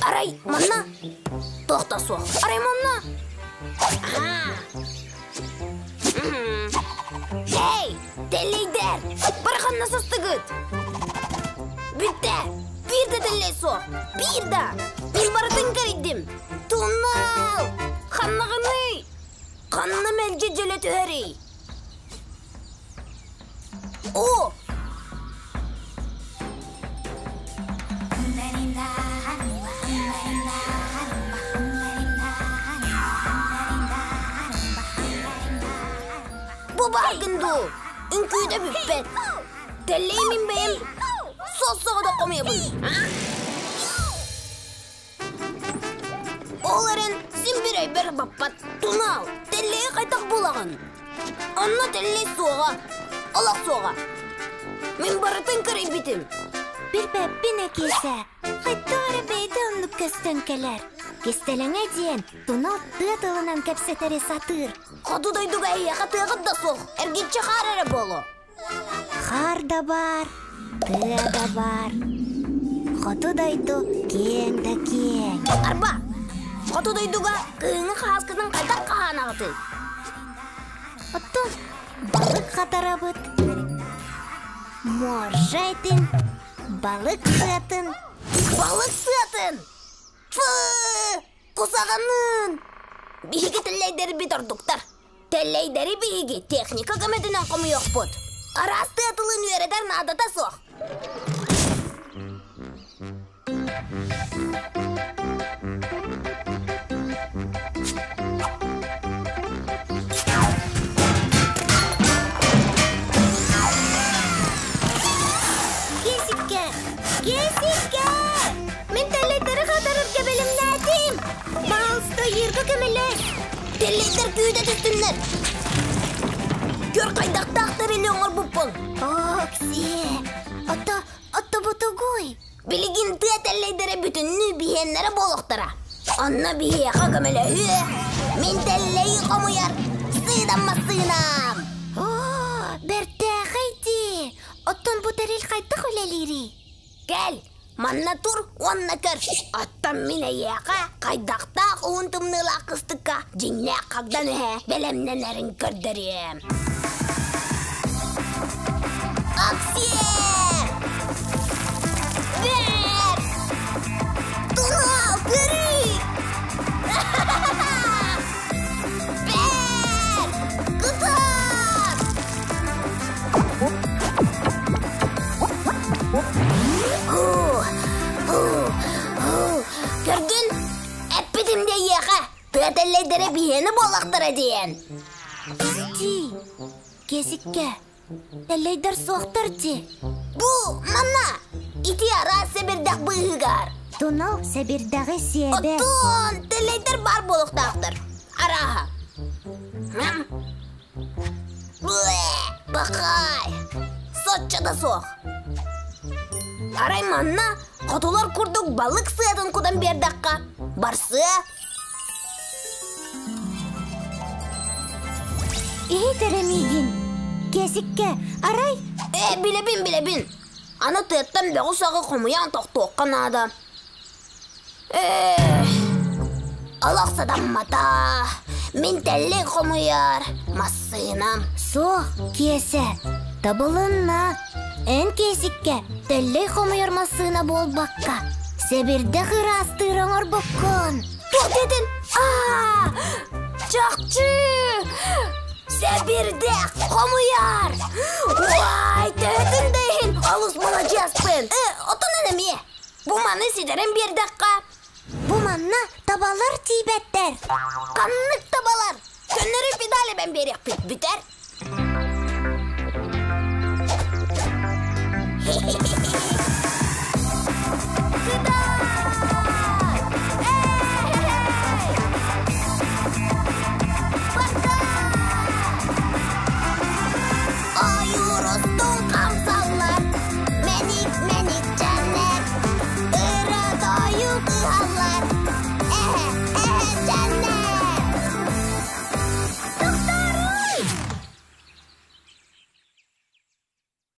Арай манна туох да суох. Арай манна. Аа. Эй, тэллэйдэр! Бары ханна сыстыгыт? Бүттэ! Биир да тэллэй суох! Биир да! Мин барытын кэрийдим! Тунал! Ханнаҕыный? Ханна мэлдьи дьөлө түһэрий? О! Бу бааргын дуу? Үҥкүүтэ бүппэт. Тэллэй мин бэйэм сос-соҕотох хомуйабын. Ол эрэн син биир өйбөр баппат. Тунал, тэллэйи хайдах булаҕын? Онно тэллэй суоҕа, олох суоҕа. Мин барытын кырыйбытым. Билбэппин Экиисэ, хайдах эрэ бэйэтэ оннук көстөн кэлэр. Кистэлэҥэ диэн, тунал тыа тылынан кэпсэтэри сатыыр. Хоту дойдуга эһиэхэ тыаҕыт да суох, эргиччи хаар эрэ буолуо. Хаар да баар, тыа да баар. Хоту дойду киэҥ да киэҥ. Арба, хоту дойдуга кыһыҥҥы хаһааскытын хайдах хаһаанаҕытый? Оттон балык хатарабыт. Моржа этин, балык сыатын. Балык сыатын! Фы! Кусаҕанын! Биһиги тэллэйдэрбит ордуктар. Тэллэйдэри биһиги техника көмөтүнэн хомуйуохпут. Араас тыа тылын үөрэтэр наадата суох. Киэсиккэ! Киэсиккэ! Мин тэллэйдэри хатарарга бэлэмнээтим! Баҕалыста ыйыырга көмөлөс! Тэллэйдэр күүтэ түстүннэр! Көр хайдахтаах тэрили оҥорбуппун! Оксие! Ото, ото бутугуй! Билигин тыа тэллэйдэрэ бүтүннүү биһиэннэрэ буолуохтара. Онно биһиэхэ көмөлөһүө, мин тэллэйи хомуйар сыыдам массыынам! Оо, бэртээхэй дии! Оттон бу тэрил хайдах үлэлиирий? Кэл, манна тур уонна көр. Оттон мин эйиэхэ хайдахтаах уһун тымныылаах кыстыкка дьиҥнээх хагдан эһэ бэлэмнэнэрин көрдөрүөм. Оксиэ! Бэр! Тунал, көрүй! Бэр! Кытаат! Көргүн, эппитим да эйиэхэ, тыа тэллэйдэрэ биһиэнэ буоллахтара диэн. Истии, киэсиккэ, тэллэйдэр суохтар дии. Бу, манна, ити араас сэбирдэх быыһыгар. Тунал сэбирдэҕи сиэбэ. Оттон тэллэйдэр баар буолуохтаахтар. Арааһа. Бакай! Соччо да суох. Арай манна хотулар курдук балык сыатын кутан биэрдэххэ, барсыа. Иһит эрэ миигин. Киэсиккэ, арай... Ээ, билэбин, билэбин. Аны тыаттан бөҕү-саҕы хомуйан тохтуохха наада. Ээ, олох сатаммата. Мин тэллэй хомуйар массыынам. Суох, Киэсэ, табылынна. Эн Киэсиккэ тэллэй хомуйар массыына буолбакка, сэбирдэх ыраастыыр оҥорбуккун. Туох диэтин? Аа! Чахчы! Сэбирдэх хомуйар! Уай, төһөтүн да иһин олус маладьыаспын. Э, отунан эмиэ. Бу маны ситэрэн биэрдэххэ... Бу манна табалар тиийбэттэр. Ханнык табалар? Көннөрү педаль эбэн биэриэхпит бүтэр.